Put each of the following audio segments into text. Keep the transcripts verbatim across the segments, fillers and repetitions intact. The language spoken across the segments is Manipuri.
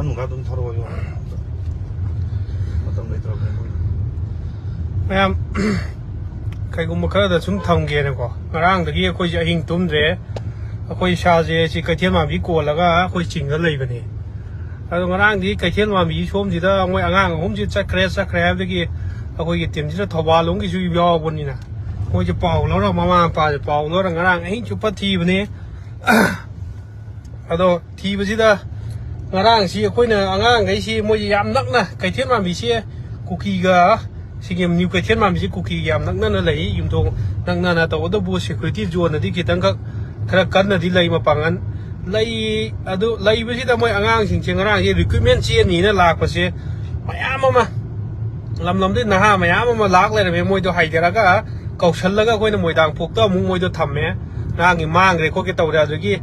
ꯅꯨꯡꯒ ꯑꯗꯨꯝ ꯊꯧꯔꯛꯑꯣ꯫ ꯃꯇꯝ ꯂꯩꯇ꯭ꯔꯕꯅꯦ ꯃꯣꯏ꯫ ꯃꯌꯥꯝ, ꯀꯩꯒꯨꯝꯕ ꯈꯔꯗ ꯁꯨꯝ ꯊꯝꯒꯦꯅꯀꯣ, ꯉꯔꯥꯡꯗꯒꯤ ꯑꯩꯈꯣꯏꯁꯦ ꯑꯍꯤꯡ ꯇꯨꯝꯗ꯭ꯔꯦ꯫ ꯑꯩꯈꯣꯏ ꯏꯁꯥꯁꯦ ꯁꯤ ꯀꯩꯊꯦꯜ ꯃꯥꯟꯕꯤ ꯀꯣꯜꯂꯒ ꯑꯩꯈꯣꯏ ꯆꯤꯡꯗ ꯂꯩꯕꯅꯦ꯫ ꯑꯗꯣ ꯉꯔꯥꯡꯗꯤ ꯀꯩꯊꯦꯜ ꯃꯥꯟꯕꯤ ꯁꯣꯝꯁꯤꯗ ꯃꯣꯏ ꯑꯉꯥꯡ ꯑꯍꯨꯝꯁꯤ ꯆꯠꯈ꯭ꯔꯦ, ꯆꯠꯈ꯭ꯔꯦ ꯍꯥꯏꯕꯗꯒꯤ ꯑꯩꯈꯣꯏꯒꯤ ꯇꯤꯝꯁꯤꯗ ꯊꯧꯕꯥꯜ ꯂꯣꯝꯒꯤꯁꯨ ꯌꯥꯎꯕꯅꯤꯅ, ꯃꯣꯏꯁꯦ ꯄꯥꯎ ꯂꯧꯔ, ꯃꯃꯥ ꯃꯄꯥꯁꯦ ꯄꯥꯎ ꯂꯧꯔ ꯉꯔꯥꯡ ꯑꯍꯤꯡ ꯆꯨꯞꯄ ꯊꯤꯕꯅꯦ꯫ ꯑꯗꯣ ꯊꯤꯕꯁꯤꯗ ꯉꯔꯥꯡꯁꯤ ꯑꯩꯈꯣꯏꯅ ꯑꯉꯥꯡꯈꯩꯁꯤ, ꯃꯣꯏꯁꯤ ꯌꯥꯝ ꯅꯛꯅ, ꯀꯩꯊꯦꯜ ꯃꯥꯟꯕꯤꯁꯦ ꯀꯨꯀꯤꯒ, ꯁꯤꯒꯤ ꯅ꯭ꯌꯨ ꯀꯩꯊꯦꯜ ꯃꯥꯟꯕꯤꯁꯦ ꯀꯨꯀꯤꯒ ꯌꯥꯝ ꯅꯛꯅꯅ ꯂꯩ, ꯌꯨꯝꯊꯣꯡ ꯅꯛꯅꯅ꯫ ꯇꯧꯕꯇꯕꯨ ꯁꯦꯀ꯭ꯌꯨꯔꯤꯇꯤ ꯖꯣꯟꯅꯗꯤ ꯈꯤꯇꯪꯈꯛ ꯈꯔ ꯀꯟꯅꯗꯤ ꯂꯩ ꯃꯄꯥꯡꯒꯜ꯫ ꯂꯩ, ꯑꯗꯨ ꯂꯩꯕꯁꯤꯗ ꯃꯣꯏ ꯑꯉꯥꯡꯁꯤꯡꯁꯦ ꯉꯔꯥꯡꯁꯦ ꯔꯤꯀ꯭ꯔꯨꯠꯃꯦꯟ ꯆꯦꯟꯅꯤꯅ ꯂꯥꯛꯄꯁꯦ ꯃꯌꯥꯝ ꯑꯃ, ꯂꯝ ꯂꯝꯗꯒꯤ ꯅꯍꯥ ꯃꯌꯥꯝ ꯑꯃ ꯂꯥꯛ ꯂꯩꯔꯝꯃꯦ꯫ ꯃꯣꯏꯗꯣ ꯍꯥꯏꯊꯔꯒ ꯀꯧꯁꯜꯂꯒ ꯑꯩꯈꯣꯏꯅ ꯃꯣꯏꯗꯥꯡꯄꯣꯛꯇ ꯑꯃꯨꯛ ꯃꯣꯏꯗꯣ ꯊꯝꯃꯦ꯫ ꯉꯔꯥꯡꯒꯤ ꯃꯥꯡꯈ꯭ꯔꯦ ꯈꯣꯠꯀꯦ ꯇꯧꯔꯦ꯫ ꯑꯗꯨꯗꯒꯤ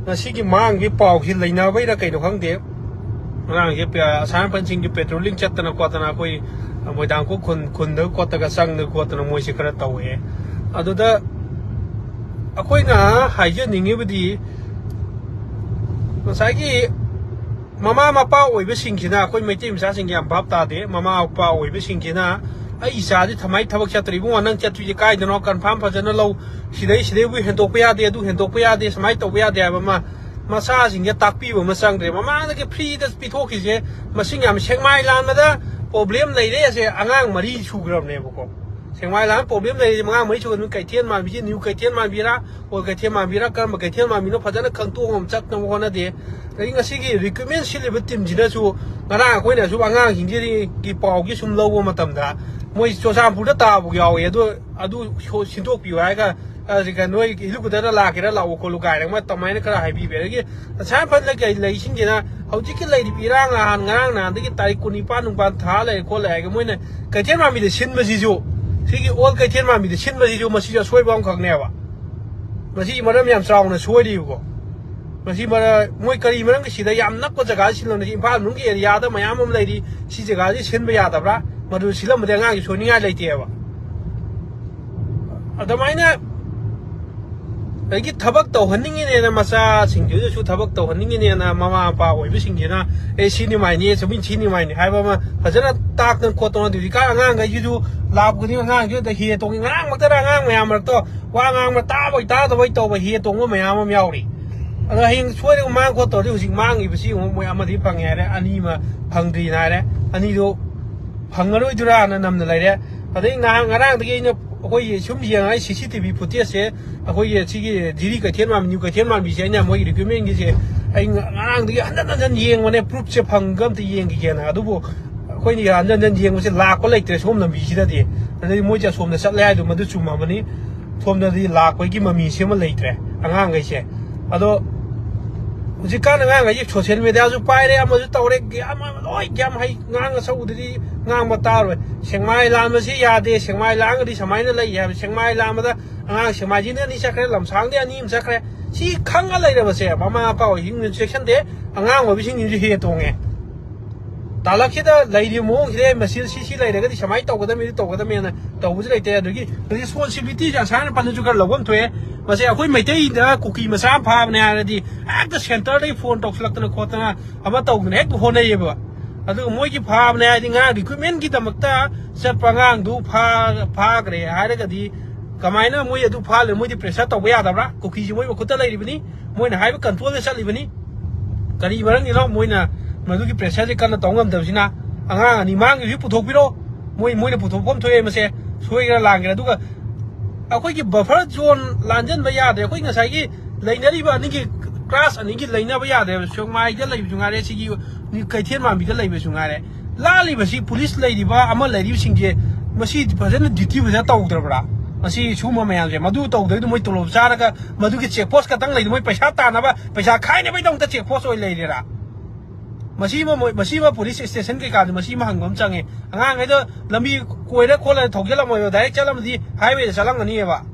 ꯉꯁꯤꯒꯤ ꯃꯥꯡꯕꯒꯤ ꯄꯥꯎꯁꯤ ꯂꯩꯅꯕꯩꯔꯥ ꯀꯩꯅꯣ ꯈꯪꯗꯦ, ꯉꯔꯥꯡꯁꯦ ꯄꯦ-, ꯑꯁꯥꯝ ꯔꯥꯏꯐꯜꯁꯤꯡꯒꯤ ꯄꯦꯇ꯭ꯔꯣꯂꯤꯡ ꯆꯠꯇꯅ ꯈꯣꯠꯇꯅ ꯑꯩꯈꯣꯏ ꯃꯣꯏꯗꯥꯡꯀꯣꯛ ꯈꯨꯟ, ꯈꯨꯟꯗ ꯈꯣꯠꯇꯒ ꯆꯪꯗꯅ ꯈꯣꯠꯇꯅ ꯃꯣꯏꯁꯦ ꯈꯔ ꯇꯧꯋꯦ꯫ ꯑꯗꯨꯗ ꯑꯩꯈꯣꯏꯅ ꯍꯥꯏꯖꯅꯤꯡꯉꯤꯕꯗꯤ, ꯉꯁꯥꯏꯒꯤ ꯃꯃꯥ ꯃꯄꯥ ꯑꯣꯏꯕꯁꯤꯡꯁꯤꯅ, ꯑꯩꯈꯣꯏ ꯃꯩꯇꯩ ꯃꯆꯥꯁꯤꯡꯒꯤ ꯌꯥꯝ ꯚꯥꯞ ꯇꯥꯗꯦ꯫ ꯃꯃꯥ ꯃꯄꯥ ꯑꯣꯏꯕꯁꯤꯡꯁꯤꯅ, "ꯑꯩ ꯏꯆꯥꯗꯤ ꯊꯃꯥꯏ ꯊꯕꯛ ꯆꯠꯇ꯭ꯔꯦ, ꯏꯕꯨꯡꯉꯣ, ꯅꯪ ꯆꯠꯇꯣꯏꯁꯦ ꯀꯥꯏꯗꯅꯣ? ꯀꯟꯐꯥꯔꯝ ꯐꯖꯅ ꯂꯧ, ꯁꯤꯗꯩ, ꯁꯤꯗꯩꯕꯨ ꯍꯦꯟꯗꯣꯛꯄ ꯌꯥꯗꯦ, ꯑꯗꯨ ꯍꯦꯟꯗꯣꯛꯄ ꯌꯥꯗꯦ, ꯁꯨꯃꯥꯏꯅ ꯇꯧꯕ ꯌꯥꯗꯦ" ꯍꯥꯏꯕ ꯑꯃ ꯃꯆꯥꯁꯤꯡꯁꯦ ꯇꯥꯛꯄꯤꯕ ꯑꯃ ꯆꯪꯗ꯭ꯔꯦ꯫ ꯃꯃꯥꯡꯗꯒꯤ ꯐ꯭ꯔꯤꯗ ꯄꯤꯊꯣꯛꯈꯤꯁꯦ ꯃꯁꯤꯡ ꯌꯥꯝ, ꯁꯦꯛꯃꯥꯏ ꯂꯥꯟꯕꯗ ꯄ꯭ꯔꯣꯕ꯭ꯂꯦꯝ ꯂꯩꯔꯦꯁꯦ ꯑꯉꯥꯡ ꯃꯔꯤ ꯁꯨꯈ꯭ꯔꯕꯅꯦꯕꯀꯣ꯫ ꯁꯦꯛꯃꯥꯏ ꯂꯥꯟ ꯄ꯭ꯔꯣꯕ꯭ꯂꯦꯝ ꯂꯩꯔꯤꯁꯦ ꯑꯉꯥꯡ ꯃꯔꯤ ꯁꯨꯈ꯭ꯔꯕꯅꯤ꯫ ꯀꯩꯊꯦꯜ ꯃꯥꯟꯕꯤꯁꯦ, ꯅ꯭ꯌꯨ ꯀꯩꯊꯦꯜ ꯃꯥꯟꯕꯤꯔꯥ, ꯑꯣꯜ ꯀꯩꯊꯦꯜ ꯃꯥꯟꯕꯤꯔꯥ, ꯀꯔꯝꯕ ꯀꯩꯊꯦꯜ ꯃꯥꯟꯕꯤꯅꯣ ꯐꯖꯅ ꯈꯪꯇꯣꯛ ꯑꯃ ꯆꯠꯅꯕ ꯍꯣꯠꯅꯗꯦ꯫ ꯑꯗꯒꯤ ꯉꯁꯤꯒꯤ ꯔꯤꯀ꯭ꯔꯨꯠꯃꯦꯟ ꯁꯤꯜꯂꯤꯕ ꯇꯤꯝꯁꯤꯅꯁꯨ ꯉꯔꯥꯡ ꯑꯩꯈꯣꯏꯅ ꯁꯨꯝ ꯑꯉꯥꯡꯁꯤꯡꯁꯤꯒꯤ ꯄꯥꯎꯒꯤ ꯁꯨꯝ ꯂꯧꯕ ꯃꯇꯝꯗ, ꯃꯣꯏ ꯆꯨꯔꯆꯥꯟꯄꯨꯔꯗ ꯇꯥꯕ ꯌꯥꯎꯋꯦ, ꯑꯗꯨ, ꯑꯗꯨ ꯁꯣ-, ꯁꯤꯟꯗꯣꯛꯄꯤꯌꯨ ꯍꯥꯏꯔꯒ, ꯑ, ꯀꯩꯅꯣ, ꯅꯣꯏ ꯍꯦꯂꯤꯀꯣꯞꯇꯔꯗ ꯂꯥꯛꯀꯦꯔꯥ ꯂꯥꯛꯑꯣ ꯈꯣꯠꯂꯨ ꯀꯥꯏꯅ ꯃꯣꯏ ꯑꯗꯨꯃꯥꯏꯅ ꯈꯔ ꯍꯥꯏꯕꯤꯕ꯫ ꯑꯗꯒꯤ ꯑꯁꯥꯝ ꯔꯥꯏꯐꯜꯗ ꯀꯩ ꯂꯩꯁꯤꯡꯁꯤꯅ ꯍꯧꯖꯤꯛꯀꯤ ꯂꯩꯔꯤꯕ ꯏꯔꯥꯡ, ꯅꯍꯥꯟ, ꯉꯔꯥꯡ ꯅꯍꯥꯟꯗꯒꯤ ꯇꯥꯔꯤꯛ ꯀꯨꯟꯅꯤꯄꯥꯟ ꯅꯨꯡꯄꯥꯟ ꯊꯥ ꯂꯩꯔꯦ ꯈꯣꯠꯂꯦ ꯍꯥꯏꯔꯒ ꯃꯣꯏꯅ ꯀꯩꯊꯦꯜ ꯃꯥꯟꯕꯤꯗ ꯁꯤꯟꯕꯁꯤꯁꯨ, ꯁꯤꯒꯤ ꯑꯣꯜ ꯀꯩꯊꯦꯜ ꯃꯥꯟꯕꯤꯗ ꯁꯤꯟꯕꯁꯤꯁꯨ ꯃꯁꯤꯁꯨ ꯑꯁꯣꯏꯕ ꯑꯃꯈꯛꯅꯦꯕ꯫ ꯃꯁꯤꯒꯤ ꯃꯔꯝ ꯌꯥꯝ ꯆꯥꯎꯅ ꯁꯣꯏꯔꯤꯕꯀꯣ꯫ ꯃꯁꯤ ꯃꯔ-, ꯃꯣꯏ ꯀꯔꯤ ꯃꯔꯝꯒꯤ ꯁꯤꯗ ꯌꯥꯝ ꯅꯛꯄ ꯖꯒꯥꯗ ꯁꯤꯜꯂꯝꯅꯤ? ꯏꯝꯐꯥꯜ ꯃꯅꯨꯡꯒꯤ ꯑꯦꯔꯤꯌꯥꯗ ꯃꯌꯥꯝ ꯑꯃ ꯂꯩꯔꯤ꯫ ꯁꯤ ꯖꯒꯥꯁꯤ ꯁꯤꯟꯕ ꯌꯥꯗꯕ꯭ꯔꯥ? ꯃꯗꯨ ꯁꯤꯜꯂꯝꯕꯗꯤ ꯑꯉꯥꯡꯒꯤ ꯁꯣꯏꯅꯤꯡꯉꯥꯏ ꯂꯩꯇꯦꯕ꯫ ꯑꯗꯨꯃꯥꯏꯅ ꯑꯗꯒꯤ ꯊꯕꯛ ꯇꯧꯍꯟꯅꯤꯡꯉꯤꯅꯦꯅ, ꯃꯆꯥꯁꯤꯡꯗꯨꯗꯁꯨ ꯊꯕꯛ ꯇꯧꯍꯟꯅꯤꯡꯉꯤꯅꯦꯅ ꯃꯃꯥ ꯃꯄꯥ ꯑꯣꯏꯕꯁꯤꯡꯁꯤꯅ, "ꯑꯦ, ꯁꯤ ꯅꯤꯃꯥꯏꯅꯦ, ꯁꯤ ꯅꯤꯃꯥꯏꯅꯦ" ꯍꯥꯏꯕ ꯑꯃ ꯐꯖꯅ ꯇꯥꯛꯇꯅ ꯈꯣꯠꯇꯅ꯫ ꯍꯧꯖꯤꯛꯀꯥꯟ ꯑꯉꯥꯡꯈꯩꯁꯤꯁꯨ ꯂꯥꯛꯄ ꯈꯨꯗꯤꯡ ꯑꯉꯥꯡꯁꯤꯗ ꯍꯦ ꯇꯣꯡꯉꯤ꯫ ꯉꯔꯥꯡꯃꯛꯇꯗ ꯑꯉꯥꯡ ꯃꯌꯥꯝ ꯃꯔꯛꯇꯣ ꯋꯥ ꯉꯥꯡꯕ ꯇꯥꯕꯣꯏ ꯇꯥꯗꯕꯣꯏ ꯇꯧꯕ ꯍꯦ ꯇꯣꯡꯕ ꯃꯌꯥꯝ ꯑꯃ ꯌꯥꯎꯔꯤ꯫ ꯑꯗꯣ ꯍꯌꯦꯡ ꯁꯣꯏꯗꯅ ꯃꯥꯡ ꯈꯣꯠ ꯇꯧꯔꯗꯤ ꯍꯧꯖꯤꯛ ꯃꯥꯡꯉꯤꯕꯁꯤ ꯑꯃꯨꯛ ꯃꯣꯏ ꯑꯃꯗꯤ ꯐꯪꯉꯦ ꯍꯥꯏꯔꯦ, ꯑꯅꯤ ꯑꯃ ꯐꯪꯗ꯭ꯔꯤꯅ ꯍꯥꯏꯔꯦ, ꯑꯅꯤꯗꯣ ꯐꯪꯉꯔꯣꯏꯗꯣꯏꯔꯥꯅ ꯅꯝꯅ ꯂꯩꯔꯦ꯫ ꯑꯗꯩ ꯉꯍꯥꯟ, ꯉꯔꯥꯡꯗꯒꯤ ꯑꯩꯅ, ꯑꯩꯈꯣꯏꯒꯤ ꯁꯨꯝ ꯌꯦꯡꯉꯒ ꯁꯤ ꯁꯤ ꯇꯤ ꯚꯤ ꯐꯨꯇꯦꯖꯁꯦ, ꯑꯩꯈꯣꯏꯒꯤ ꯁꯤꯒꯤ ꯖꯤꯔꯤ ꯀꯩꯊꯦꯜ ꯃꯥꯟꯕꯤ, ꯅ꯭ꯌꯨ ꯀꯩꯊꯦꯜ ꯃꯥꯟꯕꯤꯁꯦ ꯑꯩꯅ ꯃꯣꯏꯒꯤ ꯔꯤꯀ꯭ꯋꯤꯞꯃꯦꯟꯒꯤꯁꯦ ꯑꯩ ꯉ-, ꯉꯔꯥꯡꯗꯒꯤ ꯍꯟꯖꯟ ꯍꯟꯖꯟ ꯌꯦꯡꯕꯅꯦ, ꯄ꯭ꯔꯨꯐꯁꯦ ꯐꯪꯒ ꯑꯝꯇ ꯌꯦꯡꯈꯤꯒꯦꯅ꯫ ꯑꯗꯨꯕꯨ ꯑꯩꯈꯣꯏꯅ ꯍꯟꯖꯟ ꯍꯟꯖꯟ ꯌꯦꯡꯕꯁꯦ ꯂꯥꯛꯄ ꯂꯩꯇ꯭ꯔꯦ ꯁꯣꯝ ꯂꯝꯕꯤꯁꯤꯗꯗꯤ꯫ ꯑꯗꯩ ꯃꯣꯏꯁꯦ ꯑꯁꯣꯝꯗ ꯆꯠꯂꯦ ꯍꯥꯏꯗꯣ ꯃꯗꯨ ꯆꯨꯝꯃꯕꯅꯤ꯫ ꯁꯣꯝꯗꯗꯤ ꯂꯥꯛꯄꯒꯤ ꯃꯃꯤꯁꯦ ꯑꯃ ꯂꯩꯇ꯭ꯔꯦ ꯑꯉꯥꯡꯈꯩꯁꯦ꯫ ꯑꯗꯣ ꯍꯧꯖꯤꯛꯀꯥꯟ ꯑꯉꯥꯡꯈꯩꯁꯦ ꯁꯣꯁꯦꯜ ꯃꯦꯗꯤꯌꯥꯁꯨ ꯄꯥꯏꯔꯦ, ꯑꯃꯁꯨ ꯇꯧꯔꯦ, ꯒ꯭ꯌꯥꯟ ꯑꯃ ꯂꯣꯏ ꯒ꯭ꯌꯥꯟ ꯍꯩ, ꯉꯥꯡ ꯑꯆꯧꯕꯗꯗꯤ ꯉꯥꯡꯕ ꯇꯥꯔꯣꯏ꯫ ꯁꯦꯛꯃꯥꯏ ꯂꯥꯟꯕꯁꯤ ꯌꯥꯗꯦ, ꯁꯦꯛꯃꯥꯏ ꯂꯥꯡꯒꯗꯤ ꯁꯨꯃꯥꯏꯅ ꯂꯩ ꯍꯥꯏꯕ, ꯁꯦꯛꯃꯥꯏ ꯂꯥꯟꯕꯗ ꯑꯉꯥꯡ ꯁꯦꯛꯃꯥꯏꯖꯤꯡꯗ ꯑꯅꯤ ꯆꯠꯈ꯭ꯔꯦ, ꯂꯝꯁꯥꯡꯗ ꯑꯅꯤ ꯑꯃ ꯆꯠꯈ꯭ꯔꯦ꯫ ꯁꯤ ꯈꯪꯉ ꯂꯩꯔꯕꯁꯦ ꯃꯃꯥ ꯃꯄꯥ ꯑꯣꯏꯁꯤꯡꯅꯁꯨ ꯆꯦꯛꯁꯤꯟꯗꯦ, ꯑꯉꯥꯡ ꯑꯣꯏꯕꯁꯤꯡꯁꯤꯁꯨ ꯍꯦ ꯇꯣꯡꯉꯦ꯫ ꯇꯥꯂꯛꯁꯤꯗ ꯂꯩꯔꯤꯕ ꯃꯑꯣꯡꯁꯤꯗ ꯃꯁꯤ ꯁꯤ ꯁꯤ ꯂꯩꯔꯒꯗꯤ ꯁꯨꯃꯥꯏꯅ ꯇꯧꯒꯗꯕꯅꯤ, ꯇꯧꯒꯗꯕꯅꯦꯅ ꯇꯧꯕꯁꯨ ꯂꯩꯇꯦ꯫ ꯑꯗꯒꯤ ꯔꯦꯁꯄꯣꯟꯁꯤꯕꯤꯂꯤꯇꯤꯁꯦ ꯑꯁꯥꯅ ꯄꯟꯗꯁꯨ ꯈꯔ ꯂꯧꯐꯝ ꯊꯣꯛꯑꯦ꯫ ꯃꯁꯤ ꯑꯩꯈꯣꯏ ꯃꯩꯇꯩꯗ ꯀꯨꯀꯤ ꯃꯆꯥ ꯑꯃ ꯐꯥꯕꯅꯦ ꯍꯥꯏꯔꯗꯤ ꯍꯦꯛꯇ ꯁꯦꯟꯇꯔꯗꯒꯤ ꯐꯣꯟ ꯇꯧꯁꯤꯜꯂꯛꯇꯅ ꯈꯣꯠꯇꯅ ꯑꯃ ꯇꯧꯗꯅ ꯍꯦꯛꯇ ꯍꯣꯠꯅꯩꯌꯦꯕ꯫ ꯑꯗꯨꯒ ꯃꯣꯏꯒꯤ ꯐꯥꯕꯅꯦ ꯍꯥꯏꯗꯤ ꯉꯔꯥꯡ ꯔꯤꯀ꯭ꯔꯨꯠꯃꯦꯟꯒꯤꯗꯃꯛꯇ ꯆꯠꯄ ꯑꯉꯥꯡꯗꯨ ꯐꯥ-, ꯐꯥꯈ꯭ꯔꯦ ꯍꯥꯏꯔꯒꯗꯤ ꯀꯃꯥꯏꯅ ꯃꯣꯏ ꯑꯗꯨ ꯐꯥꯍꯜꯂꯦ? ꯃꯣꯏꯗꯤ ꯄ꯭ꯔꯦꯁꯔ ꯇꯧꯕ ꯌꯥꯗꯕ꯭ꯔꯥ? ꯀꯨꯀꯤꯁꯤ ꯃꯣꯏ ꯃꯈꯨꯠꯇ ꯂꯩꯔꯤꯕꯅꯤ, ꯃꯣꯏꯅ ꯍꯥꯏꯕ ꯀꯟꯇ꯭ꯔꯣꯜꯗ ꯆꯠꯂꯤꯕꯅꯤ꯫ ꯀꯔꯤ ꯃꯔꯝꯒꯤꯅꯣ ꯃꯣꯏꯅ ꯃꯗꯨꯒꯤ ꯄ꯭ꯔꯦꯁꯔꯁꯦ ꯀꯟꯅ ꯇꯧ ꯉꯝꯗꯕꯁꯤꯅ? ꯑꯉꯥꯡ ꯑꯅꯤ ꯃꯥꯡꯈꯤꯕꯁꯤ ꯄꯨꯊꯣꯛꯄꯤꯔꯣ, ꯃꯣꯏ, ꯃꯣꯏꯅ ꯄꯨꯊꯣꯛꯐꯝ ꯊꯣꯛꯑꯦ ꯃꯁꯦ, ꯁꯣꯏꯒꯦꯔꯥ ꯂꯥꯟꯒꯦꯔꯥ꯫ ꯑꯗꯨꯒ ꯑꯩꯈꯣꯏꯒꯤ ꯕꯐꯔ ꯖꯣꯟ ꯂꯥꯟꯖꯟꯕ ꯌꯥꯗ꯭ꯔꯦ꯫ ꯑꯩꯈꯣꯏ ꯉꯁꯥꯏꯒꯤ ꯂꯩꯅꯔꯤꯕ ꯑꯅꯤꯒꯤ ꯀ꯭ꯂꯥꯁ ꯑꯅꯤꯒꯤ ꯂꯩꯅꯕ ꯌꯥꯗ꯭ꯔꯦꯕ꯫ ꯁꯦꯛꯃꯥꯏꯗ ꯂꯩꯕꯁꯨ ꯉꯥꯏꯔꯦ, ꯁꯤꯒꯤ ꯀꯩꯊꯦꯜ ꯃꯥꯟꯕꯤꯗ ꯂꯩꯕꯁꯨ ꯉꯥꯏꯔꯦ꯫ ꯂꯥꯜꯂꯤꯕꯁꯤ ꯄꯨꯂꯤꯁ ꯂꯩꯔꯤꯕ ꯑꯃ ꯂꯩꯔꯤꯕꯁꯤꯡꯁꯦ ꯃꯁꯤ ꯐꯖꯅ ꯗ꯭ꯌꯨꯇꯤ ꯐꯖꯅ ꯇꯧꯗ꯭ꯔꯕ꯭ꯔꯥ? ꯃꯁꯤ ꯁꯨꯝꯕ ꯃꯌꯥꯝꯁꯦ ꯃꯗꯨ ꯇꯧꯗ꯭ꯔꯒꯗꯤ ꯃꯣꯏ ꯇꯣꯂꯣꯞ ꯆꯥꯔꯒ ꯃꯗꯨꯒꯤ ꯆꯦꯛ ꯄꯣꯁ ꯈꯛꯇꯪ ꯂꯩꯗꯤ ꯃꯣꯏ ꯄꯩꯁꯥ ꯇꯥꯟꯅꯕ, ꯄꯩꯁꯥ ꯈꯥꯏꯅꯕꯒꯤꯗꯃꯛꯇ ꯆꯦꯛ ꯄꯣꯁ ꯑꯣꯏꯅ ꯂꯩꯔꯦꯔꯥ? ꯃꯁꯤꯃ ꯃꯣꯏ, ꯃꯁꯤꯃ ꯄꯨꯂꯤꯁ ꯁ꯭ꯇꯦꯁꯟ ꯀꯩꯀꯥꯗꯨ ꯃꯁꯤꯃ ꯍꯪꯕ ꯑꯃ ꯆꯪꯉꯦ꯫ ꯑꯉꯥꯡꯈꯩꯗꯣ ꯂꯝꯕꯤ ꯀꯣꯏꯔ ꯈꯣꯠꯂ ꯊꯧꯖꯤꯜꯂꯝꯃꯣꯏꯕ, ꯗꯥꯏꯔꯦꯛ ꯆꯠꯂꯝꯃꯗꯤ ꯍꯥꯏꯋꯦꯗ ꯆꯠꯂꯝꯒꯅꯤꯕ꯫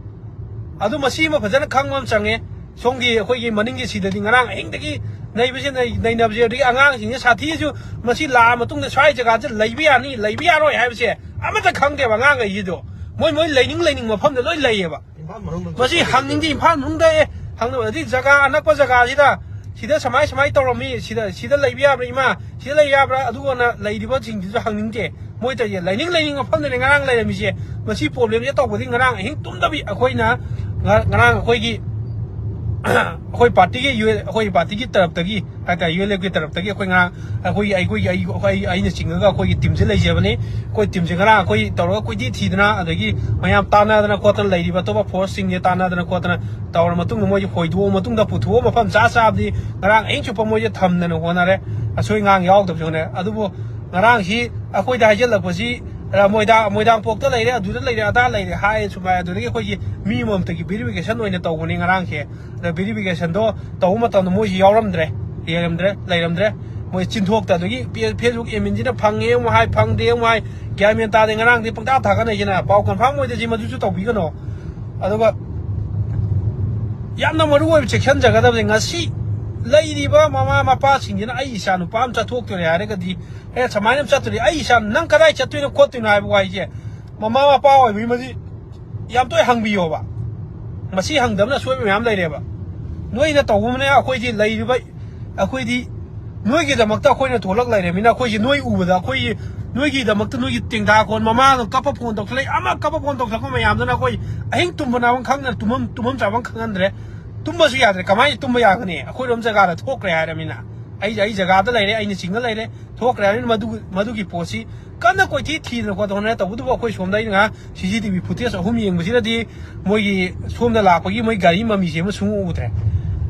ꯑꯗꯨ ꯃꯁꯤꯃ ꯐꯖꯅ ꯈꯪꯕ ꯑꯃ ꯆꯪꯉꯦ꯫ ꯁꯣꯝꯒꯤ ꯑꯩꯈꯣꯏꯒꯤ ꯃꯅꯤꯡꯒꯤ ꯁꯤꯗꯗꯤ ꯉꯔꯥꯡ ꯑꯍꯤꯡꯗꯒꯤ ꯅꯩꯕꯁꯦ ꯅꯩ-, ꯅꯩꯅꯕꯁꯦ, ꯑꯗꯒꯤ ꯑꯉꯥꯡꯁꯤꯡꯁꯦ ꯁꯥꯊꯤꯁꯨ ꯃꯁꯤ ꯂꯥꯛꯑ ꯃꯇꯨꯡꯗ ꯁ꯭ꯋꯥꯏ ꯖꯒꯥꯁꯦ ꯂꯩꯕ ꯌꯥꯅꯤ, ꯂꯩꯕ ꯌꯥꯔꯣꯏ ꯍꯥꯏꯕꯁꯦ ꯑꯃꯠꯇ ꯈꯪꯗꯦꯕ ꯑꯉꯥꯡꯈꯩꯁꯤꯗꯣ꯫ ꯃꯣꯏ, ꯃꯣꯏ ꯂꯩꯅꯤꯡ ꯂꯩꯅꯤꯡ ꯃꯐꯝꯗ ꯂꯣꯏ ꯂꯩꯌꯦꯕ꯫ ꯃꯁꯤ ꯍꯪꯅꯤꯡꯗꯦ꯫ ꯏꯝꯐꯥꯜ ꯃꯅꯨꯡꯗ, ꯑꯦ, ꯍꯪꯅꯕꯗꯤ ꯖꯒꯥ ꯑꯅꯛꯄ ꯖꯒꯥꯁꯤꯗ, ꯁꯤꯗ ꯁꯨꯃꯥꯏ ꯁꯨꯃꯥꯏ ꯇꯧꯔꯝꯃꯤ, ꯁꯤꯗ, ꯁꯤꯗ ꯂꯩꯕ ꯌꯥꯕ꯭ꯔꯥ ꯏꯃꯥ, ꯁꯤꯗ ꯂꯩꯕ ꯌꯥꯕ꯭ꯔꯥ, ꯑꯗꯨꯒꯅ ꯂꯩꯔꯤꯕꯁꯤꯡꯁꯤꯁꯨ ꯍꯪꯅꯤꯡꯗꯦ꯫ ꯃꯣꯏ ꯇꯧꯔꯤꯁꯦ ꯂꯩꯅꯤꯡ ꯂꯩꯅꯤꯡ ꯃꯐꯝꯗꯅꯦ ꯉꯔꯥꯡ ꯂꯩꯔꯝꯃꯤꯁꯦ꯫ ꯃꯁꯤ problemꯁꯦ ꯇꯧꯕꯗꯤ ꯉꯔꯥꯡ ꯑꯍꯤꯡ ꯇꯨꯝꯗꯕꯤ ꯑꯩꯈꯣꯏꯅ ꯉ-, ꯉꯔꯥꯡ ꯑꯩꯈꯣꯏꯒꯤ, ꯑꯩꯈꯣꯏ partyꯒꯤ ꯌꯨ-, ꯑꯩꯈꯣꯏ partyꯒꯤ ꯇꯔꯞꯇꯒꯤ ꯍꯥꯏꯇꯥꯔꯦ, ULFꯀꯤ ꯇꯔꯞꯇꯒꯤ ꯑꯩꯈꯣꯏ ꯉꯔꯥꯡ ꯑꯩꯈꯣꯏꯒꯤ, ꯑꯩꯈꯣꯏꯒꯤ, ꯑꯩ, ꯑꯩ, ꯑꯩꯅ ꯆꯤꯡꯉꯒ ꯑꯩꯈꯣꯏꯒꯤ teamꯁꯦ ꯂꯩꯖꯕꯅꯤ꯫ ꯑꯩꯈꯣꯏ teamꯁꯦ ꯉꯔꯥꯡ ꯑꯩꯈꯣꯏ ꯇꯧꯔꯒ ꯀꯣꯏꯊꯤ ꯊꯤꯗꯅ, ꯑꯗꯒꯤ ꯃꯌꯥꯝ ꯇꯥꯟꯅꯗꯅ ꯈꯣꯠꯇꯅ ꯂꯩꯔꯤꯕ ꯑꯇꯣꯞꯄ forceꯁꯤꯡꯁꯦ ꯇꯥꯟꯅꯗꯅ ꯈꯣꯠꯇꯅ ꯇꯧꯔ ꯃꯇꯨꯡꯗ, ꯃꯣꯏꯁꯦ ꯍꯣꯏꯗꯣꯛꯑ ꯃꯇꯨꯡꯗ ꯄꯨꯊꯣꯛꯑ ꯃꯐꯝ ꯆꯥ ꯆꯥꯕꯗꯤ ꯉꯔꯥꯡ ꯑꯍꯤꯡ ꯆꯨꯞꯄ ꯃꯣꯏꯁꯦ ꯊꯝꯗꯅ ꯍꯣꯠꯅꯔꯦ꯫ ꯑꯁꯣꯏ ꯑꯉꯥꯡ ꯌꯥꯎꯗꯕꯁꯨ ꯍꯣꯠꯅꯔꯦ꯫ ꯑꯗꯨꯕꯨ ꯉꯔꯥꯡꯁꯤ ꯑꯩꯈꯣꯏꯗ ꯍꯥꯏꯖꯤꯜꯂꯛꯄꯁꯤ, ꯑ, ꯃꯣꯏꯗꯥ-, ꯃꯣꯏꯗꯥꯡꯄꯣꯛꯇ ꯂꯩꯔꯦ, ꯑꯗꯨꯗ ꯂꯩꯔꯦ, ꯑꯗꯥ ꯂꯩꯔꯦ ꯍꯥꯏ ꯁꯨꯃꯥꯏ, ꯑꯗꯨꯗꯒꯤ ꯑꯩꯈꯣꯏꯒꯤ ꯃꯤ ꯑꯃꯃꯝꯇꯒꯤ verification ꯑꯣꯏꯅ ꯇꯧꯕꯅꯤ ꯉꯔꯥꯡꯁꯦ꯫ ꯑꯗ verificationꯗꯣ ꯇꯧꯕ ꯃꯇꯝꯗ ꯃꯣꯏꯁꯤ ꯌꯥꯎꯔꯝꯗ꯭ꯔꯦ, ꯂꯩꯔꯝꯗ꯭ꯔꯦ, ꯂꯩꯔꯝꯗ꯭ꯔꯦ꯫ ꯃꯣꯏ ꯆꯤꯟꯊꯣꯛꯇ, ꯑꯗꯒꯤ ꯄꯦ-, Facebook adminꯁꯤꯅ ꯐꯪꯉꯦ ꯑꯃꯨꯛ ꯍꯥꯏ, ꯐꯪꯗꯦ ꯑꯃꯨꯛ ꯍꯥꯏ, ꯒ꯭ꯌꯥꯟ ꯃꯦꯟ ꯇꯥꯗꯦ꯫ ꯉꯔꯥꯡꯗꯤ ꯄꯪꯇꯥ ꯊꯥꯒꯠꯅꯩꯁꯤꯅ, ꯄꯥꯎ confirm ꯑꯣꯏꯗ꯭ꯔꯁꯤ ꯃꯗꯨꯁꯨ ꯇꯧꯕꯤꯒꯅꯣ꯫ ꯑꯗꯨꯒ ꯌꯥꯝꯅ ꯃꯔꯨ ꯑꯣꯏꯕ ꯆꯦꯛꯁꯤꯟꯖꯒꯗꯕꯁꯦ, ꯉꯁꯤ ꯂꯩꯔꯤꯕ ꯃꯃꯥ ꯃꯄꯥꯁꯤꯡꯁꯤꯅ ꯑꯩ ꯏꯆꯥ ꯅꯨꯄꯥ ꯑꯃ ꯆꯠꯊꯣꯛꯇꯣꯔꯦ ꯍꯥꯏꯔꯒꯗꯤ, ꯑꯦ, ꯁꯨꯃꯥꯏꯅ ꯑꯃ ꯆꯠꯇꯣꯔꯦ, ꯑꯩ ꯏꯆꯥ ꯅꯪ ꯀꯗꯥꯏ ꯆꯠꯇꯣꯏꯅꯣ ꯈꯣꯠꯇꯣꯏꯅꯣ ꯍꯥꯏꯕ ꯋꯥꯍꯩꯁꯦ ꯃꯃꯥ ꯃꯄꯥ ꯑꯣꯏꯕꯒꯤ ꯃꯁꯤ ꯌꯥꯝ ꯇꯣꯏ ꯍꯪꯕꯤꯌꯣꯕ꯫ ꯃꯁꯤ ꯍꯪꯗꯕꯅ ꯑꯁꯣꯏꯕ ꯃꯌꯥꯝ ꯂꯩꯔꯦꯕ꯫ ꯅꯣꯏꯅ ꯇꯧꯕꯅꯦ ꯑꯩꯈꯣꯏꯗꯤ ꯂꯩꯔꯤꯕ, ꯑꯩꯈꯣꯏꯗꯤ ꯅꯣꯏꯒꯤꯗꯃꯛꯇ ꯑꯩꯈꯣꯏꯅ ꯊꯣꯛꯂꯛ ꯂꯩꯔꯃꯤꯅ ꯑꯩꯈꯣꯏꯁꯦ ꯅꯣꯏ ꯎꯕꯗ ꯑꯩꯈꯣꯏꯒꯤ, ꯅꯣꯏꯒꯤꯗꯃꯛꯇ ꯅꯣꯏꯒꯤ ꯇꯦꯡꯊꯥꯈꯣꯟ ꯃꯃꯥꯅ ꯀꯞꯄ phone ꯇꯧꯁꯜꯂꯛꯏ, ꯑꯃ ꯀꯞꯄ phone ꯇꯧꯁꯜꯂꯛꯄ ꯃꯌꯥꯝꯗꯨꯅ ꯑꯩꯈꯣꯏ ꯑꯍꯤꯡ ꯇꯨꯝꯕ ꯅꯥꯕ ꯈꯪꯗꯅ ꯇꯨꯝꯐꯝ, ꯇꯨꯝꯐꯝ ꯆꯥꯐꯝ ꯈꯪꯍꯟꯗ꯭ꯔꯦ꯫ ꯇꯨꯝꯕꯁꯨ ꯌꯥꯗ꯭ꯔꯦ꯫ ꯀꯃꯥꯏꯅ ꯇꯨꯝꯕ ꯌꯥꯒꯅꯤ? ꯑꯩꯈꯣꯏꯔꯣꯝ ꯖꯒꯥꯗ ꯊꯣꯛꯈ꯭ꯔꯦ ꯍꯥꯏꯔꯃꯤꯅ꯫ ꯑꯩ, ꯑꯩ ꯖꯒꯥꯗ ꯂꯩꯔꯦ, ꯑꯩꯅ ꯆꯤꯡꯗ ꯂꯩꯔꯦ, ꯊꯣꯛꯈ꯭ꯔꯦ ꯍꯥꯏꯔꯃꯤꯅ ꯃꯗꯨ, ꯃꯗꯨꯒꯤ ꯄꯣꯠꯁꯤ ꯀꯟꯅ ꯀꯣꯏꯊꯤ ꯊꯤꯗꯅ ꯈꯣꯠꯇꯅ ꯍꯣꯠꯅꯔꯦ꯫ ꯇꯧꯕꯇꯕꯨ ꯑꯩꯈꯣꯏ ꯁꯣꯝꯗ ꯑꯩꯅ ꯉꯥꯏꯍꯥꯛ CCTV footage ꯑꯍꯨꯝ ꯌꯦꯡꯕꯁꯤꯗꯗꯤ ꯃꯣꯏꯒꯤ ꯁꯣꯝꯗ ꯂꯥꯛꯄꯒꯤ ꯃꯣꯏ ꯒꯥꯔꯤ ꯃꯃꯤꯁꯦ ꯑꯃ ꯁꯨꯡꯎ ꯎꯗ꯭ꯔꯦ꯫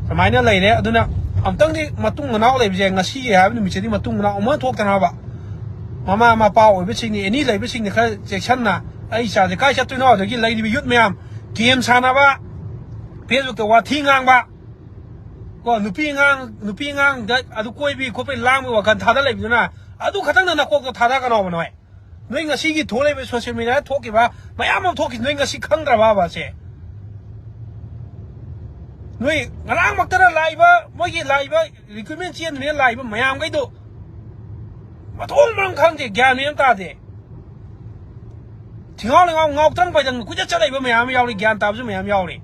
ꯑꯗꯨꯃꯥꯏꯅ ꯂꯩꯔꯦ꯫ ꯑꯗꯨꯅ ꯑꯃꯨꯛꯇꯪꯗꯤ ꯃꯇꯨꯡ ꯃꯅꯥꯎ ꯂꯩꯕꯁꯦ, ꯉꯁꯤꯒꯤ ꯍꯥꯏꯕ ꯅꯨꯃꯤꯠꯁꯤꯗꯤ ꯃꯇꯨꯡ ꯃꯅꯥꯎ ꯑꯃ ꯊꯣꯛꯇꯅꯕ ꯃꯃꯥ ꯃꯄꯥ ꯑꯣꯏꯕꯁꯤꯡꯅ, ꯑꯦꯅꯤ ꯂꯩꯕꯁꯤꯡꯅ ꯈꯔ ꯆꯦꯛꯁꯤꯟꯅ, ꯑꯩ ꯏꯆꯥꯁꯦ ꯀꯥꯏ ꯆꯠꯇꯣꯏꯅꯣ? ꯑꯗꯒꯤ ꯂꯩꯔꯤꯕ youth ꯃꯌꯥꯝ, game ꯁꯥꯟꯅꯕ, Facebookꯇ ꯋꯥꯊꯤ ꯉꯥꯡꯕ, ꯀꯣ, ꯅꯨꯄꯤ ꯑꯉꯥꯡ, ꯅꯨꯄꯤ ꯑꯉꯥꯡꯗ ꯑꯗꯨ ꯀꯣꯏꯕꯤ ꯈꯣꯠꯄꯤ ꯂꯥꯡꯕꯒꯤ ꯋꯥꯈꯜ ꯊꯥꯗ ꯂꯩꯕꯗꯨꯅ, ꯑꯗꯨ ꯈꯛꯇꯪꯗ ꯅꯀꯣꯛꯇꯣ ꯊꯥꯗꯒꯅꯣꯕ ꯅꯣꯏ꯫ ꯅꯣꯏ ꯉꯁꯤꯒꯤ ꯊꯣꯛꯂꯤꯕ social mediaꯗ ꯊꯣꯛꯈꯤꯕ ꯃꯌꯥꯝ ꯑꯃ ꯊꯣꯛꯈꯤ, ꯅꯣꯏ ꯉꯁꯤ ꯈꯪꯗ꯭ꯔꯕꯕ ꯁꯦ? ꯅꯣꯏ ꯉꯔꯥꯡꯃꯛꯇꯅ ꯂꯥꯛꯏꯕ, ꯃꯣꯏꯒꯤ ꯂꯥꯛꯏꯕ recruitment ꯆꯦꯟꯗ꯭ꯔꯤꯉꯩ ꯂꯥꯛꯏꯕ ꯃꯌꯥꯝꯈꯩꯗꯣ ꯃꯊꯣꯡ ꯃꯔꯝ ꯈꯪꯗꯦ, ꯒ꯭ꯌꯥꯟ ꯃꯦꯟ ꯑꯃ ꯇꯥꯗꯦ꯫ ꯊꯤꯉꯥꯎ ꯂꯩꯉꯥꯎ ꯉꯥꯎ ꯇ꯭ꯔꯪ ꯄꯥꯏꯗꯪ ꯀꯨꯏꯆꯠ ꯆꯠꯂꯛꯏꯕ ꯃꯌꯥꯝ ꯑꯃ ꯌꯥꯎꯔꯤ, ꯒ꯭ꯌꯥꯟ ꯇꯥꯕꯁꯨ ꯃꯌꯥꯝ ꯌꯥꯎꯔꯤ꯫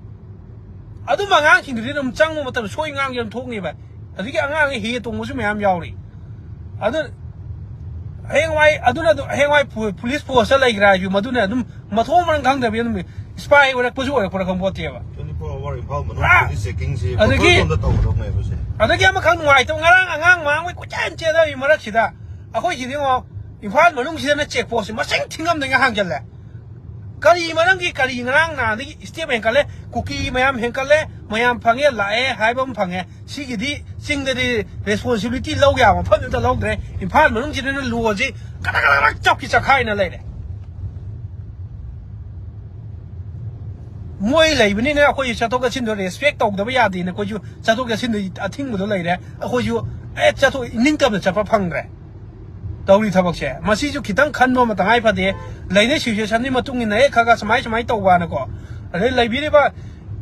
ꯑꯗꯨꯝꯕ ꯑꯉꯥꯡꯁꯤꯡꯗꯨꯗꯤ ꯑꯗꯨꯝ ꯆꯪꯕ ꯃꯇꯝꯗ ꯁꯣꯏ ꯉꯥꯡꯁꯦ ꯑꯗꯨꯝ ꯊꯣꯛꯅꯦꯕ꯫ ꯑꯗꯒꯤ ꯑꯉꯥꯡ ꯍꯦ ꯇꯣꯡꯕꯁꯨ ꯃꯌꯥꯝ ꯌꯥꯎꯔꯤ꯫ ꯑꯗꯨ ꯍꯌꯦꯡꯋꯥꯏ ꯑꯗꯨꯅ ꯑꯗꯨꯝ ꯍꯌꯦꯡꯋꯥꯏ ꯄꯨ- ꯄꯨꯂꯤꯁ ꯄꯣꯁꯇ ꯂꯩꯈ꯭ꯔꯥ ꯍꯥꯏꯁꯨ ꯃꯗꯨꯅ ꯑꯗꯨꯝ ꯃꯊꯣꯡ ꯃꯔꯝ ꯈꯪꯗꯕꯤ ꯑꯗꯨꯝ ꯏꯁꯄꯥꯏ ꯑꯣꯏꯔꯛꯄꯁꯨ ꯑꯣꯏꯔꯛꯄ꯭ꯔꯥ ꯈꯪꯄꯣꯠꯇꯦꯕ꯫ twenty-four hour ꯏꯝꯐꯥꯜ ꯄꯨꯔꯥ ꯃꯅꯨꯡꯗꯗꯤ ꯆꯦꯛꯀꯤꯡꯁꯦ ꯑꯗꯒꯤ ꯄꯨꯂꯞ ꯂꯣꯝꯗ ꯇꯧꯒꯗꯧꯅꯦꯕꯁꯦ꯫ ꯑꯗꯒꯤ ꯑꯃꯈꯛ ꯅꯨꯡꯉꯥꯏꯇꯕ, ꯉꯔꯥꯡ ꯑꯉꯥꯡ ꯃꯥꯡꯕꯩ ꯀꯣꯏꯆꯦꯟ ꯆꯦꯟꯅꯔꯤ ꯃꯔꯛꯁꯤꯗ ꯑꯩꯈꯣꯏ ꯁꯤꯗꯤ ꯌꯦꯡꯉꯣ, ꯏꯝꯐꯥꯜ ꯃꯅꯨꯡꯁꯤꯗꯅ ꯆꯦꯛ ꯄꯣꯁꯁꯦ ꯃꯁꯤꯡ ꯊꯤꯉꯝꯗꯉꯩ ꯍꯥꯡꯖꯜꯂꯦ꯫ ꯀꯔꯤ ꯃꯔꯝꯒꯤ ꯀꯔꯤ ꯉꯔꯥꯡ ꯅꯍꯥꯟꯗꯒꯤ ꯁ꯭ꯇꯦꯞ ꯍꯦꯟꯀꯠꯂꯦ, ꯀꯨꯀꯤ ꯃꯌꯥꯝ ꯍꯦꯟꯀꯠꯂꯦ, ꯃꯌꯥꯝ ꯐꯪꯉꯦ ꯂꯥꯛꯑꯦ ꯍꯥꯏꯕ ꯑꯃ ꯐꯪꯉꯦ꯫ ꯁꯤꯒꯤꯗꯤ ꯆꯤꯡꯗꯗꯤ ꯔꯦꯁꯄꯣꯟꯁꯤꯕꯤꯂꯤꯇꯤ ꯂꯧ ꯌꯥꯕ ꯃꯐꯝꯗꯨꯗ ꯂꯧꯗ꯭ꯔꯦ꯫ ꯏꯝꯐꯥꯜ ꯃꯅꯨꯡꯁꯤꯗꯅ ꯂꯣꯁꯤ ꯀꯗꯛ ꯀꯗꯛ ꯀꯗꯛ ꯆꯞꯈꯤ ꯆꯈꯥꯏꯅ ꯂꯩꯔꯦ꯫ ꯃꯣꯏ ꯂꯩꯕꯅꯤꯅ ꯑꯩꯈꯣꯏ ꯆꯠꯊꯣꯛ ꯆꯠꯁꯤꯟꯗꯣ ꯔꯦꯁꯄꯦꯛ ꯇꯧꯗꯕ ꯌꯥꯗꯦꯅ ꯑꯩꯈꯣꯏꯁꯨ ꯆꯠꯊꯣꯛ ꯆꯠꯁꯤꯟꯗ ꯑꯊꯤꯡꯕꯗꯣ ꯂꯩꯔꯦ꯫ ꯑꯩꯈꯣꯏꯁꯨ ꯑꯦ ꯆꯠꯊꯣꯛ ꯏꯅꯤꯡꯇꯝꯅ ꯆꯠꯄ ꯐꯪꯗ꯭ꯔꯦ꯫ ꯇꯧꯔꯤ ꯊꯕꯛꯁꯦ ꯃꯁꯤꯁꯨ ꯈꯤꯇꯪ ꯈꯟꯕ ꯑꯃ ꯇꯉꯥꯏ ꯐꯗꯦ꯫ ꯂꯩꯅꯩ ꯁꯤꯆꯨꯋꯦꯁꯟꯒꯤ ꯃꯇꯨꯡ ꯏꯟꯅ ꯍꯦꯛ ꯈꯔ ꯈꯔ ꯁꯨꯃꯥꯏ ꯁꯨꯃꯥꯏꯅ ꯇꯧꯕꯅꯀꯣ꯫ ꯑꯗꯩ ꯂꯩꯕꯤꯔꯤꯕ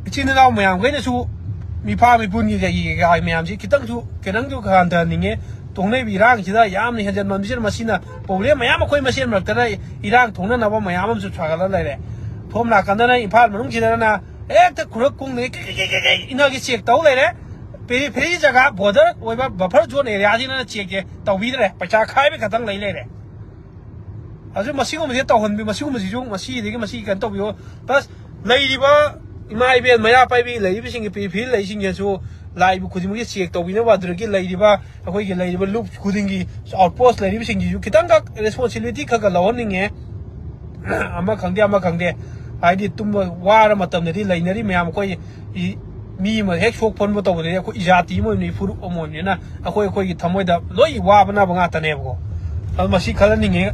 ꯏꯆꯤꯟ ꯏꯅꯥꯎ ꯃꯌꯥꯝꯈꯩꯅꯁꯨ ꯃꯤꯐꯥ ꯃꯤꯄꯨꯟꯒꯤ ꯀꯩꯒꯤ ꯀꯩꯀꯥ ꯃꯌꯥꯝꯁꯤ ꯈꯤꯇꯪꯁꯨ ꯈꯤꯇꯪꯁꯨ ꯍꯟꯊꯍꯟꯅꯤꯡꯉꯦ꯫ ꯊꯣꯛꯅꯔꯤꯕ ꯏꯔꯥꯡꯁꯤꯗ ꯌꯥꯝꯅ ꯍꯦꯟꯖꯟꯃꯟꯕꯁꯤꯅ ꯃꯁꯤꯅ ꯄ꯭ꯔꯣꯕ꯭ꯂꯦꯝ ꯃꯌꯥꯝ ꯑꯩꯈꯣꯏ ꯃꯁꯦꯟ ꯃꯔꯛꯇꯅ ꯏꯔꯥꯡ ꯊꯣꯛꯅꯅꯕ ꯃꯌꯥꯝ ꯑꯃꯁꯨ ꯁꯥꯒꯠꯂ ꯂꯩꯔꯦ꯫ ꯁꯣꯝ ꯅꯥꯀꯟꯗꯅ ꯏꯝꯐꯥꯜ ꯃꯅꯨꯡꯁꯤꯗꯅ ꯍꯦꯛꯇ ꯈꯨꯔꯛ ꯀꯨꯡꯗꯒꯤ ꯀꯩ ꯀꯩ ꯀꯩ ꯀꯩ ꯀꯩ ꯏꯅꯒꯤ ꯆꯦꯛ ꯇꯧ ꯂꯩꯔꯦ꯫ ꯄꯦꯔꯤꯐꯦꯔꯤ ꯖꯒꯥ ꯕꯣꯔꯗꯔ ꯑꯣꯏꯕ ꯕꯐꯔ ꯖꯣꯟ ꯑꯦꯔꯤꯌꯥꯁꯤꯅ ꯆꯦꯛꯁꯦ ꯇꯧꯕꯤꯗ꯭ꯔꯦ, ꯄꯩꯁꯥ ꯈꯥꯏꯕ ꯈꯛꯇꯪ ꯂꯩ ꯂꯩꯔꯦ꯫ ꯑꯗꯨ ꯃꯁꯤꯒꯨꯝꯕꯁꯦ ꯇꯧꯍꯟꯕꯤ, ꯃꯁꯤꯒꯨꯝꯕꯁꯤꯁꯨ ꯃꯁꯤꯗꯒꯤ ꯃꯁꯤ ꯀꯩꯅꯣ ꯇꯧꯕꯤꯌꯣ꯫ ꯄ꯭ꯂꯁ ꯂꯩꯔꯤꯕ ꯏꯃꯥ ꯏꯕꯦꯜ ꯃꯩꯔꯥ ꯄꯥꯏꯕꯤ ꯂꯩꯔꯤꯕꯁꯤꯡꯒꯤ ꯄꯦꯔꯤꯐꯦꯔꯤ ꯂꯩꯁꯤꯡꯁꯤꯁꯨ ꯂꯥꯛꯏꯕ ꯈꯨꯗꯤꯡꯃꯛꯀꯤ ꯆꯦꯛ ꯇꯧꯕꯤꯅꯕ, ꯑꯗꯨꯗꯒꯤ ꯂꯩꯔꯤꯕ ꯑꯩꯈꯣꯏꯒꯤ ꯂꯩꯔꯤꯕ ꯂꯨꯞ ꯈꯨꯗꯤꯡꯒꯤ ꯑꯥꯎꯠꯄꯣꯁ ꯂꯩꯔꯤꯕꯁꯤꯡꯁꯤꯁꯨ ꯈꯤꯇꯪꯈꯛ ꯔꯦꯁꯄꯣꯟꯁꯤꯕꯤꯂꯤꯇꯤ ꯈꯔ ꯈꯔ ꯂꯧꯍꯟꯅꯤꯡꯉꯦ꯫ ꯑꯃ ꯈꯪꯗꯦ ꯑꯃ ꯈꯪꯗꯦ, ꯍꯥꯏꯗꯤ ꯇꯨꯝꯕ ꯋꯥꯔ ꯃꯇꯝꯗꯗꯤ ꯂꯩꯅꯔꯤ ꯃꯌꯥꯝ ꯑꯩꯈꯣꯏ ꯏ- ꯃꯤ ꯑꯃ ꯍꯦꯛ ꯁꯣꯛ ꯐꯟꯕ ꯇꯧꯕꯗꯗꯤ ꯑꯩꯈꯣꯏ ꯏꯖꯥꯇꯤ ꯑꯃ ꯑꯣꯏꯕꯅꯤ, ꯐꯨꯔꯨꯞ ꯑꯃ ꯑꯣꯏꯕꯅꯤꯅ ꯑꯩꯈꯣꯏ ꯑꯩꯈꯣꯏꯒꯤ ꯊꯃꯣꯏꯗ ꯂꯣꯏ ꯋꯥꯕꯅꯕ ꯉꯥꯛꯇꯅꯦꯕꯀꯣ꯫ ꯑꯗꯨ ꯃꯁꯤ ꯈꯜꯍꯟꯅꯤꯡꯉꯦ,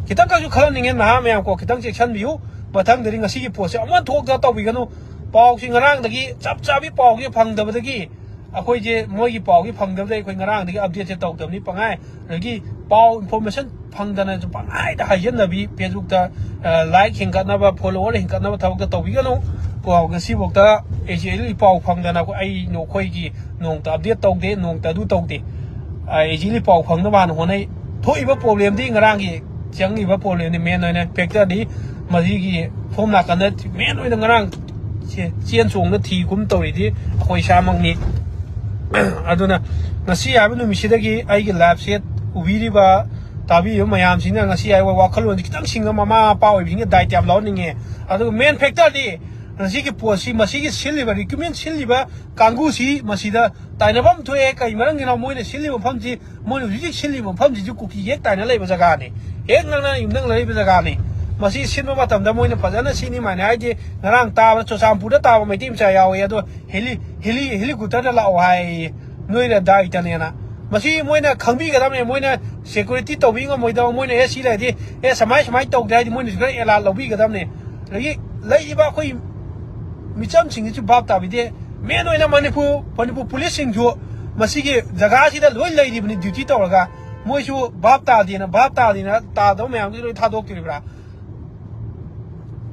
ꯈꯤꯇꯪ ꯈꯛꯁꯨ ꯈꯜꯍꯟꯅꯤꯡꯉꯦ꯫ ꯅꯍꯥ ꯃꯌꯥꯝ ꯀꯣ ꯈꯤꯇꯪ ꯆꯦꯛꯁꯤꯟꯕꯤꯌꯨ꯫ ꯃꯊꯪꯗꯗꯤ ꯉꯁꯤꯒꯤ ꯄꯣꯠꯁꯦ ꯑꯃꯨꯛ ꯊꯣꯛꯇ ꯇꯧꯕꯤꯒꯅꯨ꯫ ꯄꯥꯎꯁꯤ ꯉꯔꯥꯡꯗꯒꯤ ꯆꯞ ꯆꯥꯕꯤ ꯄꯥꯎꯁꯦ ꯐꯪꯗꯕꯗꯒꯤ ꯑꯩꯈꯣꯏꯁꯦ ꯃꯣꯏꯒꯤ ꯄꯥꯎꯁꯦ ꯐꯪꯗꯕꯗꯒꯤ ꯑꯩꯈꯣꯏ ꯉꯔꯥꯡꯗꯒꯤ ꯑꯞꯗꯦꯠꯁꯦ ꯇꯧꯗꯕꯅꯤ꯫ ꯄꯪꯉꯥꯏ ꯑꯗꯒꯤ ꯄꯥꯎ ꯏꯟꯐꯣꯔꯃꯦꯁꯟ ꯐꯪꯗꯅꯁꯨ ꯄꯪꯍꯥꯏꯗ ꯍꯥꯏꯖꯟꯅꯕꯤ, ꯐꯦꯁꯕꯨꯛꯇ ꯂꯥꯏꯛ ꯍꯦꯟꯒꯠꯅꯕ, ꯐꯣꯂꯣꯋꯔ ꯍꯦꯟꯒꯠꯅꯕ ꯊꯕꯛꯇ ꯇꯧꯕꯤꯒꯅꯨ꯫ ꯀꯣ, ꯉꯁꯤꯐꯥꯎꯗ ꯑꯩꯁꯦ ꯑꯩ ꯄꯥꯎ ꯐꯪꯗꯅ ꯑꯩꯈꯣꯏ ꯑꯩ ꯅꯈꯣꯏꯒꯤ ꯅꯣꯡꯇ ꯑꯞꯗꯦꯠ ꯇꯧꯗꯦ, ꯅꯣꯡꯇ ꯑꯗꯨ ꯇꯧꯗꯦ꯫ ꯑꯩꯁꯤꯒꯤ ꯄꯥꯎ ꯐꯪꯅꯕ ꯍꯥꯟꯅ ꯍꯣꯠꯅꯩ꯫ ꯊꯣꯛꯏꯕ ꯄ꯭ꯔꯣꯕ꯭ꯂꯦꯝꯗꯤ ꯉꯔꯥꯡꯒꯤ ꯆꯪꯉꯤꯕ ꯄ꯭ꯔꯣꯕ꯭ꯂꯦꯝꯗꯤ ꯃꯦꯟ ꯑꯣꯏꯅ ꯐꯦꯛꯇꯔꯗꯤ ꯃꯁꯤꯒꯤ ꯁꯣꯝ ꯅꯥꯀꯟꯗ ꯃꯦꯟ ꯑꯣꯏꯅ ꯉꯔꯥꯡ ꯆꯦ-, ꯆꯦꯟ ꯆꯣꯡꯅ ꯊꯤ ꯈꯨꯝ ꯇꯧꯔꯤꯗꯤ ꯑꯩꯈꯣꯏ ꯏꯁꯥꯃꯛꯅꯤ꯫ ꯑꯗꯨꯅ ꯉꯁꯤ ꯍꯥꯏꯕ ꯅꯨꯃꯤꯠꯁꯤꯗꯒꯤ ꯑꯩꯒꯤ ꯂꯥꯏꯐꯁꯦ ꯎꯕꯤꯔꯤꯕ, ꯇꯥꯕꯤꯔꯤꯕ ꯃꯌꯥꯝꯁꯤꯡꯅ ꯉꯁꯤ ꯍꯥꯏꯕ ꯋꯥꯈꯜꯂꯣꯟꯁꯤ ꯈꯤꯇꯪ ꯁꯤꯡꯅ ꯃꯃꯥ ꯃꯄꯥ ꯑꯣꯏꯕꯁꯤꯡꯅ ꯗꯥꯏꯇ ꯌꯥꯝ ꯂꯧꯍꯟꯅꯤꯡꯉꯦ꯫ ꯑꯗꯨꯒ ꯃꯦꯟ ꯐꯦꯛꯇꯔꯗꯤ ꯉꯁꯤꯒꯤ ꯄꯣꯠꯁꯤ, ꯃꯁꯤꯒꯤ ꯁꯤꯜꯂꯤꯕ, ꯔꯤꯀ꯭ꯔꯨꯠꯃꯦꯟ ꯁꯤꯜꯂꯤꯕ ꯀꯥꯡꯕꯨꯁꯤ ꯃꯁꯤꯗ ꯇꯥꯏꯅꯐꯝ ꯊꯣꯛꯑꯦ꯫ ꯀꯩ ꯃꯔꯝꯒꯤꯅꯣ? ꯃꯣꯏꯅ ꯁꯤꯜꯂꯤꯕ ꯃꯐꯝꯁꯤ, ꯃꯣꯏꯅ ꯍꯧꯖꯤꯛ ꯍꯧꯖꯤꯛ ꯁꯤꯜꯂꯤꯕ ꯃꯐꯝꯁꯤꯁꯨ ꯀꯨꯀꯤ ꯍꯦꯛ ꯇꯥꯏꯅ ꯂꯩꯕ ꯖꯒꯥꯅꯤ, ꯍꯦꯛ ꯅꯛꯅ ꯌꯨꯝꯊꯪꯅ ꯂꯩꯕ ꯖꯒꯥꯅꯤ꯫ ꯃꯁꯤ ꯁꯤꯟꯕ ꯃꯇꯝꯗ ꯃꯣꯏꯅ ꯐꯖꯅ ꯁꯤꯅꯤ꯫ ꯃꯥꯏꯅ ꯍꯥꯏꯗꯤ ꯉꯔꯥꯡ ꯇꯥꯕ ꯆꯨꯔꯆꯥꯟꯄꯨꯔꯗ ꯇꯥꯕ ꯃꯩꯇꯩ ꯃꯆꯥ ꯌꯥꯎꯋꯦ, ꯑꯗꯣ ꯍꯦꯂꯤ-, ꯍꯦꯂꯤ-, ꯍꯦꯂꯤꯀꯣꯞꯇꯔꯗ ꯂꯥꯛꯑꯣ ꯍꯥꯏꯌꯦ, ꯅꯣꯏꯅ ꯗꯥꯏꯇꯅꯦꯅ꯫ ꯃꯁꯤ ꯃꯣꯏꯅ ꯈꯪꯕꯤꯒꯗꯕꯅꯦ꯫ ꯃꯣꯏꯅ ꯁꯦꯀ꯭ꯌꯨꯔꯤꯇꯤ ꯇꯧꯕꯤ ꯉꯝꯃꯣꯏꯗꯕ, ꯃꯣꯏꯅ ꯑꯦ ꯁꯤ ꯂꯩꯔꯗꯤ, ꯑꯦ ꯁꯃꯥꯏ ꯁꯃꯥꯏ ꯇꯧꯗꯦ ꯍꯥꯏꯗꯤ ꯃꯣꯏꯅꯁꯨ ꯈꯔ ꯑꯦꯂꯥꯔꯠ ꯂꯧꯕꯤꯒꯗꯕꯅꯦ꯫ ꯑꯗꯒꯤ ꯂꯩꯔꯤꯕ ꯑꯩꯈꯣꯏ ꯃꯤꯆꯝꯁꯤꯡꯁꯤꯁꯨ ꯚꯥꯞ ꯇꯥꯕꯤꯗꯦ꯫ ꯃꯦꯟ ꯑꯣꯏꯅ ꯃꯅꯤꯄꯨꯔ, ꯃꯅꯤꯄꯨꯔ ꯄꯨꯂꯤꯁꯁꯤꯡꯁꯨ ꯃꯁꯤꯒꯤ ꯖꯒꯥꯁꯤꯗ ꯂꯣꯏ ꯂꯩꯔꯤꯕꯅꯤ ꯗ꯭ꯌꯨꯇꯤ ꯇꯧꯔꯒ, ꯃꯣꯏꯁꯨ ꯚꯥꯞ ꯇꯥꯗꯦꯅ, ꯚꯥꯞ ꯇꯥꯗꯦꯅ ꯇꯥꯗꯕ ꯃꯌꯥꯝꯁꯤ ꯂꯣꯏ ꯊꯥꯗꯣꯛꯇꯣꯔꯤꯕ꯭ꯔꯥ?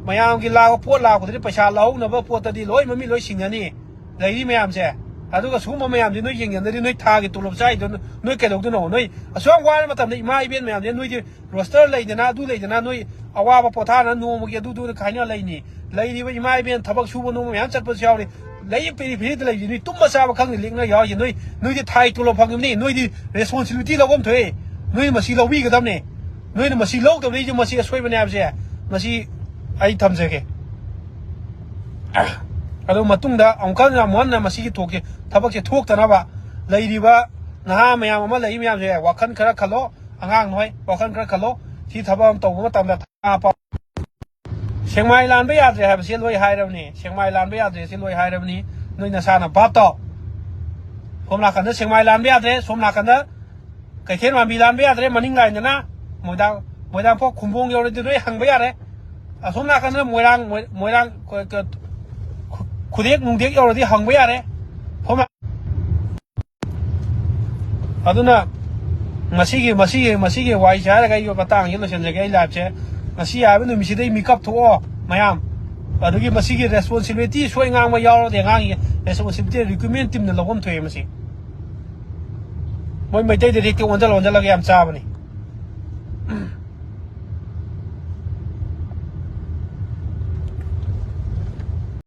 ꯃꯌꯥꯝꯒꯤ ꯂꯥꯛꯄ ꯄꯣꯠ ꯂꯥꯛꯄꯗꯗꯤ ꯄꯩꯁꯥ ꯂꯧꯍꯧꯅꯕ ꯄꯣꯠꯇꯗꯤ ꯂꯣꯏ ꯃꯃꯤ ꯂꯣꯏ ꯁꯤꯡꯅꯅꯤ ꯂꯩꯔꯤ ꯃꯌꯥꯝꯁꯦ꯫ ꯑꯗꯨꯒ ꯁꯤꯒꯨꯝꯕ ꯃꯌꯥꯝꯁꯤ ꯅꯣꯏ ꯌꯦꯡꯁꯤꯟꯗꯗꯤ ꯅꯣꯏ ꯊꯥꯒꯤ ꯇꯣꯂꯣꯞ ꯆꯥꯏꯗꯣ ꯅꯣꯏ ꯑꯁꯨꯛ ꯌꯥꯝ ꯋꯥꯔ ꯃꯇꯝꯗ ꯏꯃꯥ ꯏꯕꯦꯟ ꯃꯌꯥꯝꯁꯦ ꯅꯣꯏꯗꯤ ꯔꯣꯁꯇꯔ ꯂꯩꯗꯅ, ꯑꯗꯨ ꯂꯩꯗꯅ, ꯅꯣꯏ ꯑꯋꯥꯕ ꯄꯣꯊꯥꯅ ꯅꯣꯡꯃꯒꯤ ꯑꯗꯨꯗꯨꯅ ꯈꯥꯏꯅ ꯂꯩꯅꯤ꯫ ꯂꯩꯔꯤꯕ ꯏꯃꯥ ꯏꯕꯦꯟ ꯊꯕꯛ ꯁꯨꯕ ꯅꯣꯝꯕ ꯃꯌꯥꯝ ꯆꯠꯄꯁꯨ ꯌꯥꯎꯔꯤ꯫ ꯂꯩ ꯄꯤꯔꯤ ꯐꯤꯔꯤꯗ ꯂꯩꯔꯤ ꯅꯣꯏ ꯇꯨꯝꯕ ꯆꯥꯕ ꯈꯪꯗꯦ ꯂꯤꯛꯅ ꯌꯥꯎꯔꯤꯁꯦ꯫ ꯅꯣꯏ, ꯅꯣꯏꯗꯤ ꯊꯥꯏ ꯇꯣꯂꯣꯞ ꯐꯪꯉꯤꯕꯅꯤ꯫ ꯅꯣꯏꯗꯤ ꯔꯦꯁꯄꯣꯟꯁꯤꯕꯤꯂꯤꯇꯤ ꯂꯧꯐꯝ ꯊꯣꯛꯑꯦ꯫ ꯅꯣꯏꯅ ꯃꯁꯤ ꯂꯧꯕꯤꯒꯗꯕꯅꯦ꯫ ꯅꯣꯏꯅ ꯃꯁꯤ ꯂꯧꯗꯕꯗꯒꯤꯁꯨ ꯃꯁꯤ ꯑꯁꯣꯏꯕꯅꯦ ꯍꯥꯏꯕꯁꯦ ꯃꯁꯤ ꯑꯩ ꯊꯝꯖꯒꯦ꯫ ꯑꯗꯨ ꯃꯇꯨꯡꯗ ꯑꯃꯨꯛꯀ ꯌꯥꯝ ꯍꯟꯅ ꯃꯁꯤꯒꯤ ꯊꯣꯛꯁꯦ, ꯊꯕꯛꯁꯦ ꯊꯣꯛꯇꯅꯕ ꯂꯩꯔꯤꯕ ꯅꯍꯥ ꯃꯌꯥꯝ ꯑꯃ ꯂꯩ ꯃꯌꯥꯝꯁꯦ ꯋꯥꯈꯜ ꯈꯔ ꯈꯜꯂꯣ꯫ ꯑꯉꯥꯡ ꯅꯣꯏ ꯋꯥꯈꯜ ꯈꯔ ꯈꯜꯂꯣ꯫ ꯁꯤ ꯊꯕꯛ ꯑꯃ ꯇꯧꯕ ꯃꯇꯝꯗ ꯊꯥ ꯄꯥꯎ ꯁꯦꯛꯃꯥꯏ ꯂꯥꯟꯕ ꯌꯥꯗ꯭ꯔꯦ ꯍꯥꯏꯕꯁꯦ ꯂꯣꯏ ꯍꯥꯏꯔꯕꯅꯤ꯫ ꯁꯦꯛꯃꯥꯏ ꯂꯥꯟꯕ ꯌꯥꯗ꯭ꯔꯦ ꯁꯤ ꯂꯣꯏ ꯍꯥꯏꯔꯕꯅꯤ꯫ ꯅꯣꯏ ꯅꯁꯥꯅ ꯚꯥꯞ ꯇꯥꯎ꯫ ꯁꯣꯝ ꯅꯥꯀꯟꯗ ꯁꯦꯛꯃꯥꯏ ꯂꯥꯟꯕ ꯌꯥꯗ꯭ꯔꯦ, ꯁꯣꯝ ꯅꯥꯀꯟꯗ ꯀꯩꯊꯦꯜ ꯃꯥꯟꯕꯤ ꯂꯥꯟꯕ ꯌꯥꯗ꯭ꯔꯦ, ꯃꯅꯤꯡ ꯂꯥꯏꯟꯗꯅ ꯃꯣꯏꯗꯥꯡ, ꯃꯣꯏꯗꯥꯡ ꯐꯥꯎ ꯈꯨꯝꯕꯣꯡ ꯌꯧꯔꯗꯤ ꯂꯣꯏ ꯍꯪꯕ ꯌꯥꯔꯦ꯫ ꯑꯁꯣꯝ ꯅꯥꯀꯟꯗꯅ ꯃꯣꯏꯔꯥꯡ, ꯃꯣꯏ-, ꯃꯣꯏꯔꯥꯡ ꯈꯨ-, ꯈꯨ-, ꯈꯨꯗꯦꯛ ꯅꯨꯡꯗꯦꯛ ꯌꯧꯔꯗꯤ ꯍꯪꯕ ꯌꯥꯔꯦ꯫ ꯁꯣꯝ ꯅꯥ-, ꯑꯗꯨꯅ ꯃꯁꯤꯒꯤ, ꯃꯁꯤꯒꯤ, ꯃꯁꯤꯒꯤ ꯋꯥꯔꯤꯁꯦ ꯍꯥꯏꯔꯒ ꯑꯩ ꯃꯇꯥꯡꯁꯤ ꯂꯣꯏꯁꯤꯟꯖꯒꯦ ꯑꯩ ꯂꯥꯏꯐꯁꯦ꯫ ꯉꯁꯤ ꯍꯥꯏꯕ ꯅꯨꯃꯤꯠꯁꯤꯗꯩ ꯃꯤꯀꯞ ꯊꯣꯛꯑꯣ ꯃꯌꯥꯝ꯫ ꯑꯗꯨꯒꯤ ꯃꯁꯤꯒꯤ ꯔꯦꯁꯄꯣꯟꯁꯤꯕꯤꯂꯤꯇꯤ ꯁꯣꯏ ꯉꯥꯡꯕ ꯌꯥꯎꯔꯗꯤ ꯑꯉꯥꯡꯒꯤ ꯔꯦꯁꯄꯣꯟꯁꯤꯕꯤꯂꯤꯇꯤ ꯔꯤꯀ꯭ꯔꯨꯠꯃꯦꯟ ꯇꯤꯝꯅ ꯂꯧꯐꯝ ꯊꯣꯛꯑꯦ ꯃꯁꯤ꯫ ꯃꯣꯏ ꯃꯩꯇꯩꯗꯗꯤ ꯍꯦꯛꯇ ꯑꯣꯟꯁꯤꯜ ꯑꯣꯟꯁꯤꯜꯂꯒ ꯌꯥꯝ ꯆꯥꯕꯅꯤ꯫